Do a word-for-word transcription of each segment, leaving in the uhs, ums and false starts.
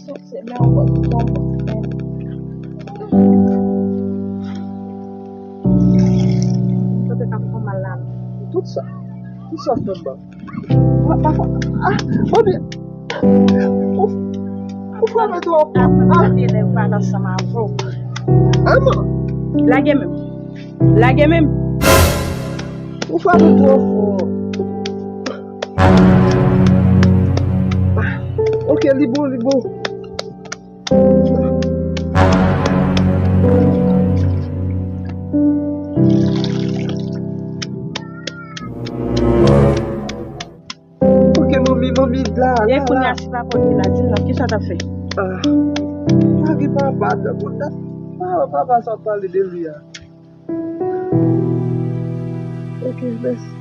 Sòt se men yon bòt yon bòt. Mwen te ka fè mal la. Tout sa. Tout sa fè mal. Pa, pa, pa. Ah, oh bien. Ou, ou frape twò fò. Ah, ah. Lè m pa ansanm avè w. Ah non. Lage men m. Lage men m. Ou frape twò fò. Ah, ok, li bon, li bon. Ok, manmi, manmi, la, la, la. E kounye a, si papa w te la, di m non, kisa w t ap fè? Ah. Pa gen papa, papa, papa sa w ap pale de li a. Ok, mèsi.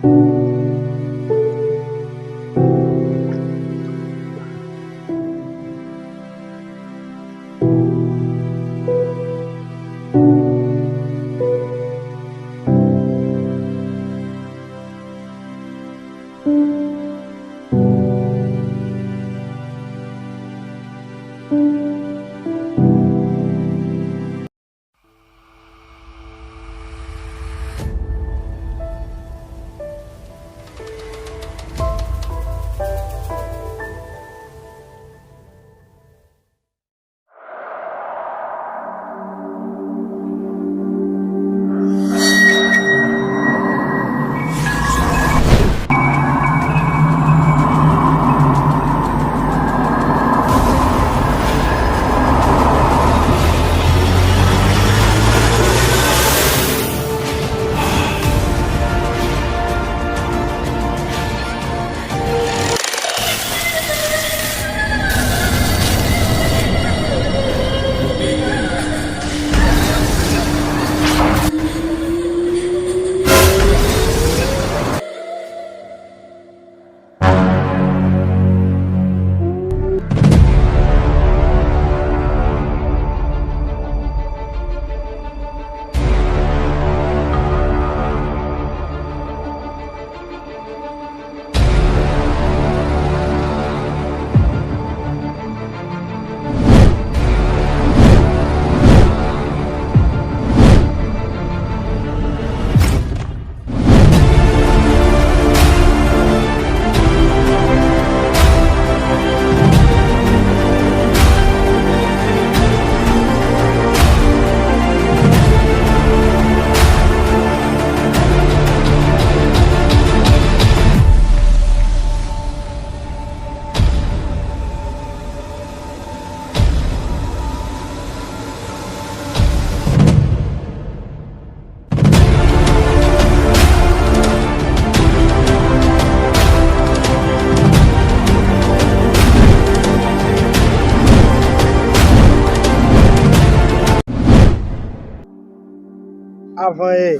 Avan yè,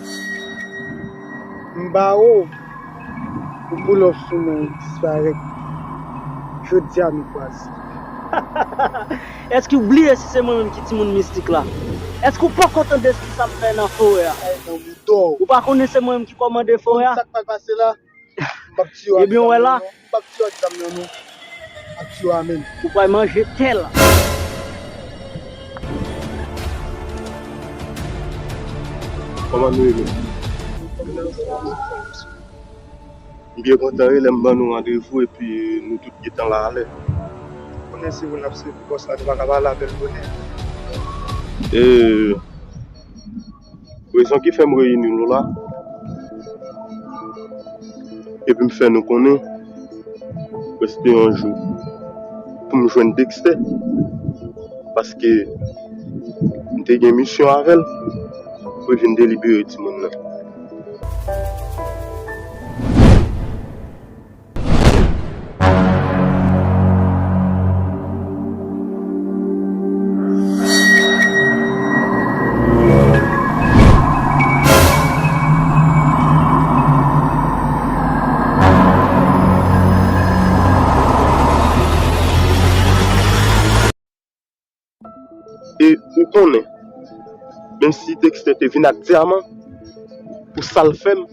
m ba ou pou pull off sou mwen disparèt. Jodi a nou kwaze. Èske w bliye si se mwen menm ki timoun mistik la? Èske w poko tande sa m fè nan forè a? Ay, nan boudò. Ou pa konnen se mwen menm ki kòmande forè a? Konn sa k pral pase la? M p ap tiye w ak zam nan non. Ebyen, w wè la. M p ap tiye w ak zam nan non. M ap tiye w a men. Ou pral manje tè la. Kòman nou ye menm? M byen kontan wi lè m ban nou randevou epi nou tout gentan la alè. Konnen se pou n ap swiv bòs la, nou pa ka pale avè l bonè. E, rezon ki fè m reyini nou la, epi m fè nou konnen, reste yon jou pou m jwenn Dexter, paske m te gen misyon avè l pou l vin delibere timoun nan. E ou konnen, menm si Dexter te vin ak dyaman, pou sa l fè m,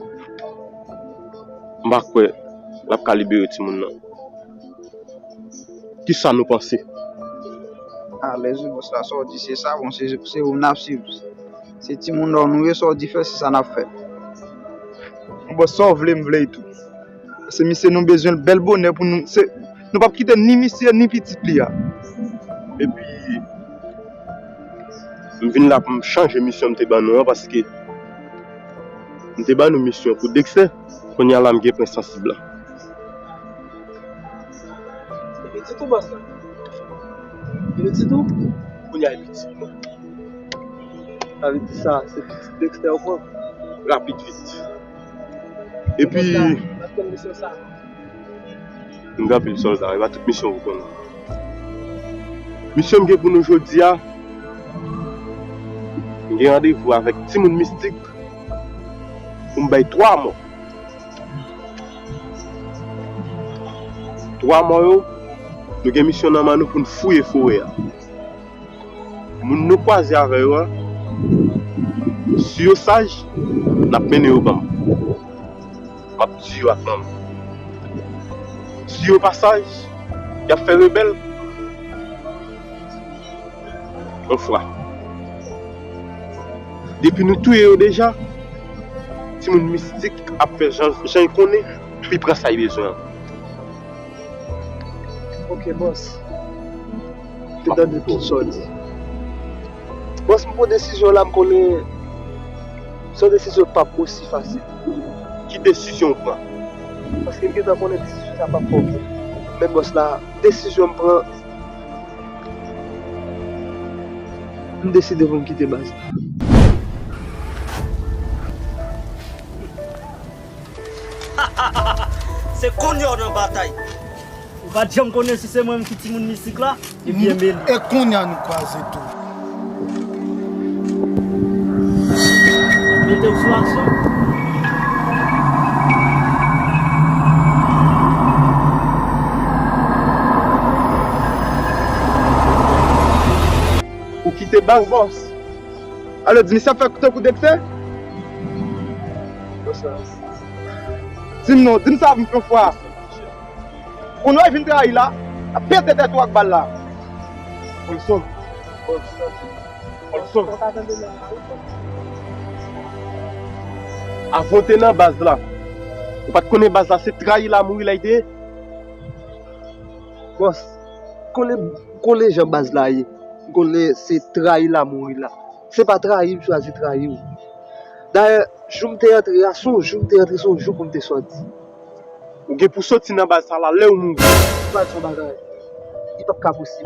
m pa kwè l ap ka libere timoun nan. Kisa nou panse? Alèz wi bòs la, sa w di se sa, bon, se, se ou n ap swiv. Se timoun nan nou ye, sa w di fè, se sa n ap fè. Bon, sa w vle, m vle tou. Paske misye, nou bezwen l bèl bonè pou nou, se, nou p ap kite ni misye, ni pitit li a. Epi, m vin la pou m chanje misyon m te ban nou an, paske m te ban nou misyon pou Dexter, kounye a la m gen pwen sansib la. Li pitit ou, bòs la? Li pitit ou? Kounye a li pitit mwen. Sa vle di sa, se pitit Dexter ou pran? Rapid vit. Epi, bòs la, n ap tann misyon sa. M gen anpil sòlda, e pa tout misyon ou konnen. Misyon m gen pou nou jodi a, m gen randevou avèk timoun mistik pou m bay twa mò. Twa mò yo, nou gen misyon nan men nou pou n fouye forè a. Moun nou kwaze avè yo a, si yo saj, n ap mennen yo ban m. M ap di yo ak manman. Si yo pa saj, y ap fè rebèl. Yon fwa. Depi nou touye yo deja, timoun mistik ap fè jan, jan l konnen, li pran sa l bezwen an. Ok, bòs. M te tande tout sa w di. Bòs, m pran desizyon la, m konnen se yon desizyon k p ap osi fasil. Ki desizyon w pran? Paske m gentan konnen desizyon sa p ap fè w byen. Men bòs la, desizyon m pran, m deside pou m kite baz la. Se kounye a w nan batay. Ou pa t janm konnen si se mwen menm ki timoun mistik la? Ebyen, men. E kounye a nou kwaze tou. Mete w sou aksyon. Ou kite baz, bòs. Alò, di misye ap fè tankou Dexter? Di m non, di m sa pou m fè yon fwa. Kounye a w vin trayi la, ap pete tèt ou ak bal la. Olson. Olson. Avan w te nan baz la, ou pa t konnen baz la se trayi l a mouri la l te ye? Bòs, konnen, konnen jan baz la ye. M konnen se trayi l a mouri la. Se pa trayi m chwazi trayi w. Dayè, jou m te antre a, se yon jou m te antre, se yon jou pou m te sòti. Ou gen pou soti nan baz sa la lè w mouri. M pral fè yon bagay. Li p ap ka posib.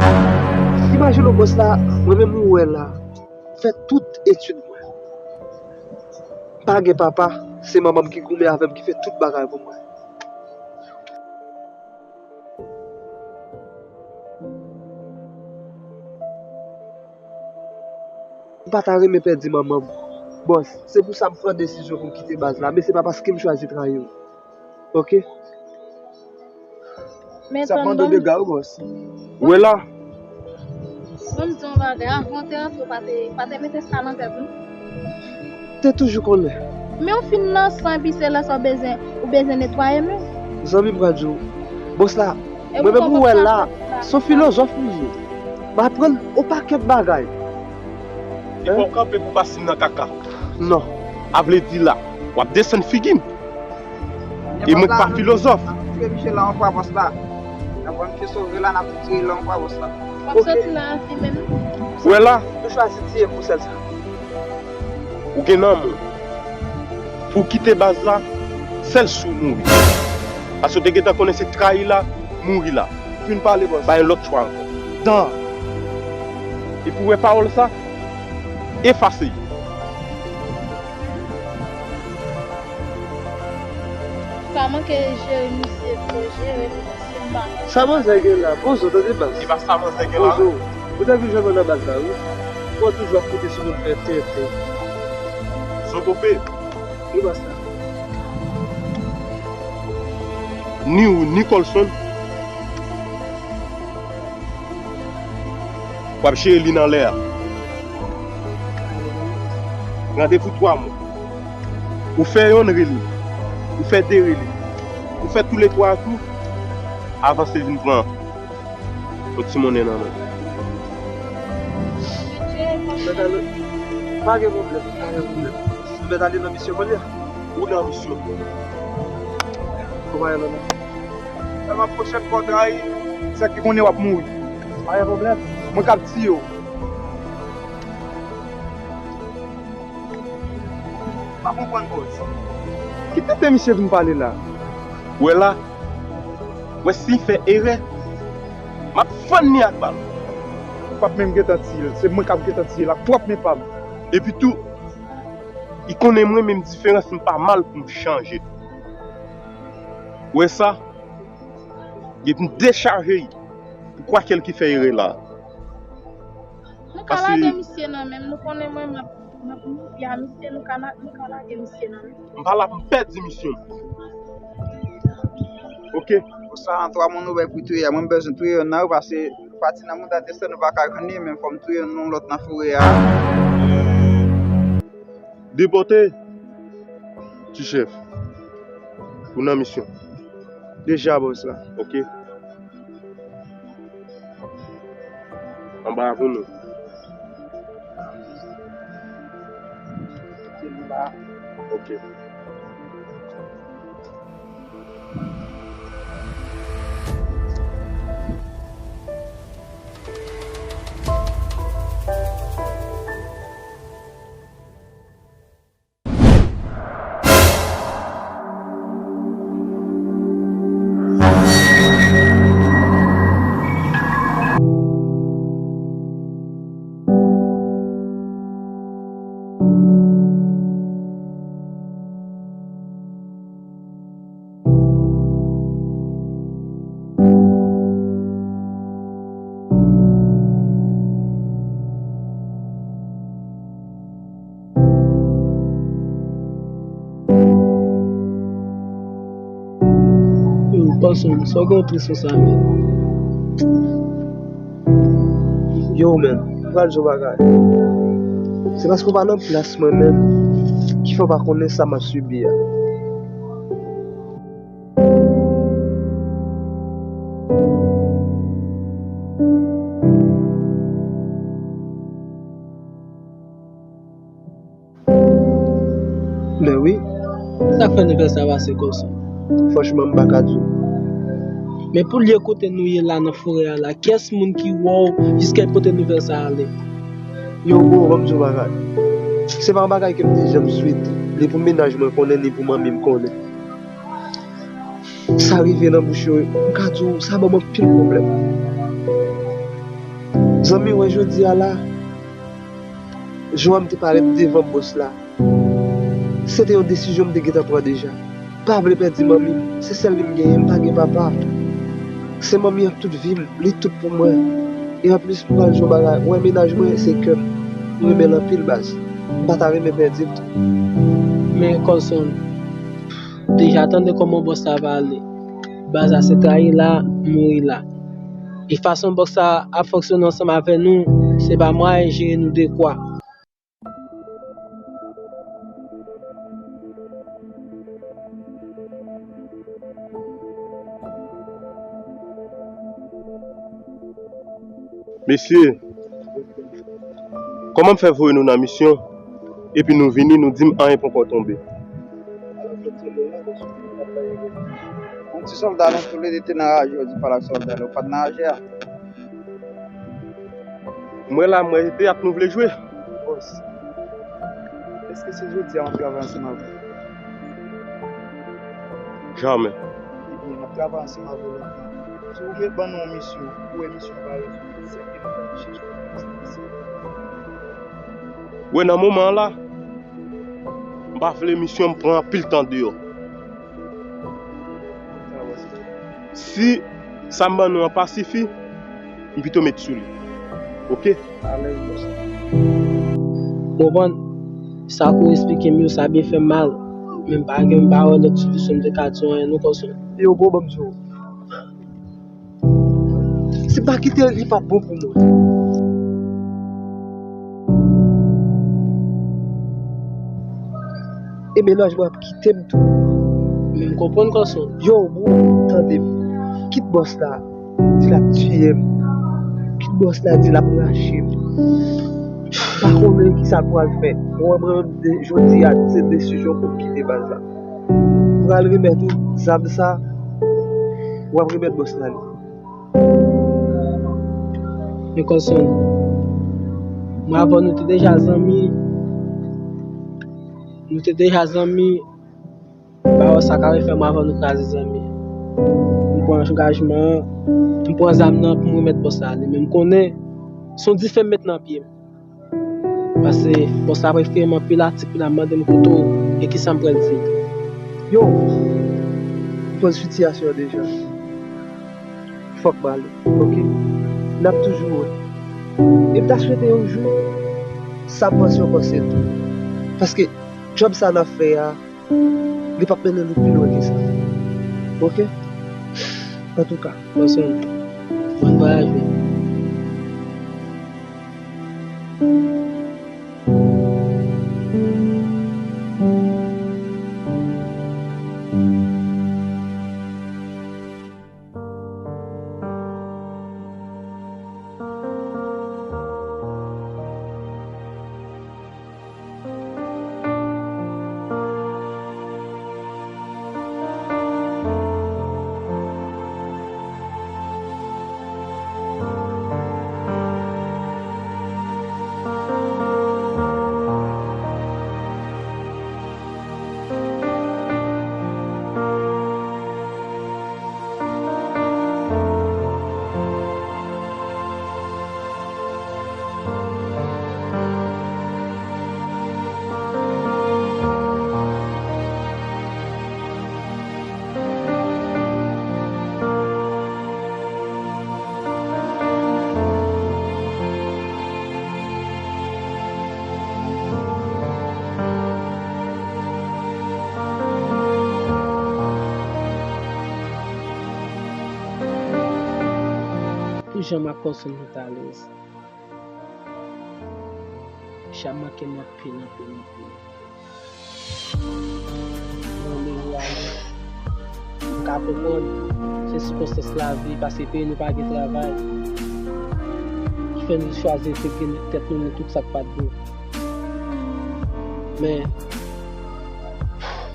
Imajine w bòs la, mwen menm ou wè la, m fè tout etid mwen. M pa gen papa, se manman m ki goumen avè m, ki fè tout bagay pou mwen. M pa ta renmen pèdi manman m. Bòs, se pou sa m pran desizyon pou m kite baz la, men se pa paske m chwazi trayi w. Oke? Men sa ap mande w dega wi, bòs. Wè la. Ban m di w yon bagay, avan w te antre, w pa te, pa te mete sa nan tèt ou? Te toujou konnen. Men w fin nan san, epi se lè sa w bezwen, ou bezwen netwaye men. Zanmi m pral di w, bòs la, mwen menm ou wè la, se yon filozòf li ye. M aprann yon pakèt bagay. Li fè w kanpe pou pa siy nan kaka. Non. A vle di la, w ap desann figi m. E mwen k pa filozòf. N ap retire misye la ankò, bòs la. N ap pran misye sove la, n ap retire l ankò, bòs la. W ap soti la anvi menm. Wè la. Nou chwazi tiye m pou sèl sa. Ou gen nan men w. Pou w kite baz la, sèl si w mouri. Paske w te gentan konnen se trayi la, mouri la. Fin pale, bòs. Pa gen lòt chwa ankò. Dan. Epi w wè pawòl sa, efase. Pa manke jere misye, fò jere misye, m pa. Sa manzè gen la? Poze w, tande baz. E pa sa manzè gen la? Poze w. Ou ta vin jwenn mwen nan baz la, wi. Ou toujou ap koute sou moun fè tenten. Zokope. Wi, baz la. Ni ou, ni Colson. W ap jere li nan lè a. Randevou twa mwa. Ou fè yonn rele. Ou fè de rele. Ou fè toulètwa tou. Avanse vin pran yon ti monnen nan men. Pa gen pwoblèm, pa gen pwoblèm. Nou mèt ale nan misyon kounye a. Ou nan misyon. Ou pa nan misyon. Nan pwochèn kontra, sa ki konnen w ap mouri. Pa gen pwoblèm. Mwen k ap tiye w. Pa konprann, bòs. Ki tenten misye vin pale la? Ou wè la? Ou wè si l fè erè, m ap fann li ak bal. Ou p ap menm gentan tiye l. Se mwen k ap gentan tiye l ak pwòp men pa m. Epi tou, li konnen mwen menm diferans m pa mal pou m chanje. Ou wè sa? Gen pou m dechaje l. Poukwa kèl ki fè erè la? Nou ka lage misye nan men m, nou konnen mwen m ap, m ap mouri a misye, nou ka, nou ka lage misye nan men m. M pa la pou m pèdi misyon m. Oke. Pou sa, an twa moun nou bay pou touye a, mwen m bezwen touye youn nan yo, paske pati nan mouda desè nou pa ka jwenn li, men fò m touye youn nan lòt nan forè a. Depòte, ti chèf. Ou nan misyon. Deja, bòs la. Oke. Anba pou nou. Oke. Yo, Kòsonn, sa w gen w tris konsa menm? Yo, menm, m pral di w bagay. Se paske w pa nan plas mwen menm ki fè w pa konnen sa m ap sibi a. Men wi. Sa k fè nouvèl sa pase konsa? Franchman, m pa ka di w. Men pou lye kote nou ye la nan forè a la, kiyès moun ki wè w jiska l pote nouvèl sa ale? Yo, bro, ban m di w bagay. Se pa yon bagay ke m te janm swete, ni pou mennaj mwen konnen, ni pou manmi m konnen. Sa rive nan bouch yo, m ka di w, sa ban m anpil pwoblèm. Zanmi, wè jodi a la, jou a m te parèt devan bòs la, se te yon desizyon m te gentan pran deja. Pa vle pèdi manmi m, se sèl li m genyen, m pa gen papa. Se manmi an tout vi m, li tout pou mwen. E anplis, m pral di w yon bagay, wè mennaj mwen se kè m. M renmen l anpil baz. M pa ta renmen pèdi l tou. Men Kòsonn, deja tande kòman bòs la pale. Baz la se trayi la, mouri la. E fason bòs la ap fonksyone ansanm avè nou, se pa mwayen jere nou de kwa. Mesye, kòman m fè voye nou nan misyon, epi nou vini, nou di m anyen poko tonbe? Yon ti sòlda, nou toulede te nan raje, yo di pale ak sòlda, yo pa t nan raje a. M wè la, m wè se teyat nou vle jwe. Bòs, èske se jodi a m ap travay ansanm avè w? Jamè. Ebyen, m ap travay ansanm avè w lontan. Si w mèt ban nou yon misyon, ou wè misyon pa rezoud, sèten nou pral chèche yon plas nan misyon. Wè, nan moman an la, m pa vle misyon m pran anpil tan deyò. Si sa m ban nou an pa sifi, m pito met sou li. Oke? Alèz, bòs. Ou konprann? Sa ke w esplike m yo, sa byen fè m mal. Men m pa gen, m pa wè lòt solisyon m te ka di w anyen non, Kòsonn. Yo, bro, ban m di w. Si m pa kite l, li p ap bon pou mwen. E mennaj mwen ap kite m tou. Men m konprann Kòsonn. Yo, bro, tande m. Kit bòs la di l ap tiye m. Kit bòs la di l ap rache m. M pa konnen ki sa l pral fè. Bon, mwen menm, de- jodi a, se desizyon pou m kite baz la. M pral remèt ou zam sa, w ap remèt bòs la li. Men Colson, mwen avè w nou te deja zanmi. Nou te deja zanmi. M pa wè sa k ap fè mwen avè w nou kraze zanmi. M pran angajman an, m pran zam nan pou m remèt bòs la li. Men m konnen se yon dife m met nan pye m. Paske bòs la prefere m anpil atik pou l ap mande m kote w e kisa m pral di l. Yo, m konnen sitiyasyon an deja. Fòk m ale, oke? N ap toujou wè. E m ta swete yon jou, sa m panse w panse tou. Paske djòb sa n ap fè a, li p ap mennen nou pi lwen ke sa. Oke? Antouka. Bòs mwen, bòn vwayaj wi. Pou jan m ak Colson nou t alèz. Sa manke m anpil, anpil, anpil. Mwen, mwen, mwen, m ka konprann se sikonstans lavi, paske peyi nou pa gen travay, ki fè nou chwazi entegre tèt nou nan tout sa k pa t bon. Men,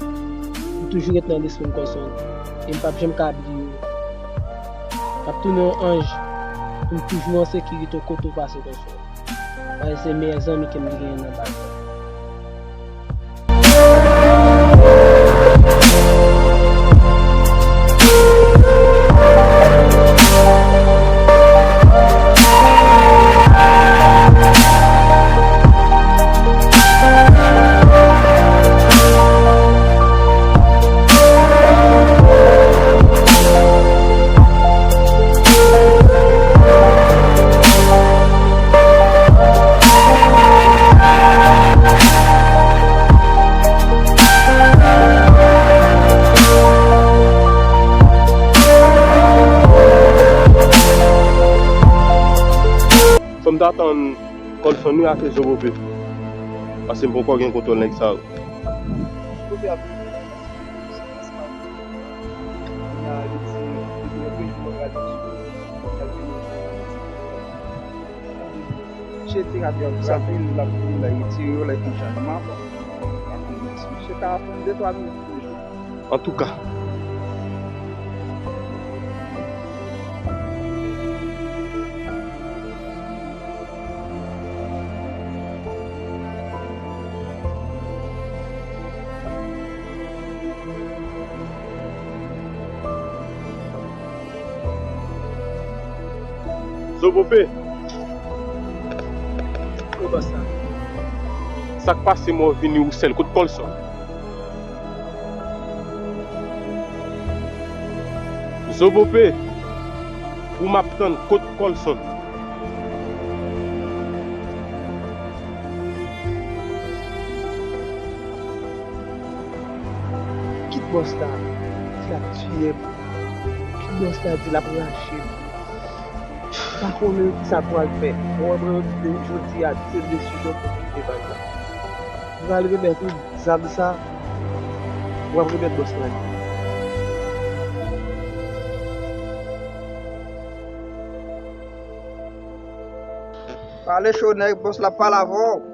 m toujou ret nan lespri m Colson, e m p ap janm ka bliye w. M ap tounen yon anj pou m toujou an sekirite kote w pase Colson. Paske se meyè zanmi ke m genyen nan baz la. Fò m ta tann Colson wi ake Zobope. Paske m poko gen kontwòl nèg sa yo. Kote ap rive la, paske se prens pa m. Kounye a, li di, li di, mwen prejou mwen rale sou mwen. Misye te rapi anpil, l ap vini la, retire yo, lè konn jan li map. Misye ka pran de twa minit toujou. Antouka. Zobope. Wi, bòs la. Sa k pase m wè w vini ou sèl? Kot Colson? Zobope, pou m ap tann, kot Colson? Kit bòs la, di l ap tiye m. Kit bòs la, di l ap rache m. M pa konnen ki sa m pral fè. Bon, mwen menm, jodi a, se desizyon pou m kite baz la. M pral remèt ou zam sa, w ap remèt bòs la li. Pale cho nèg, bòs la pale avè w.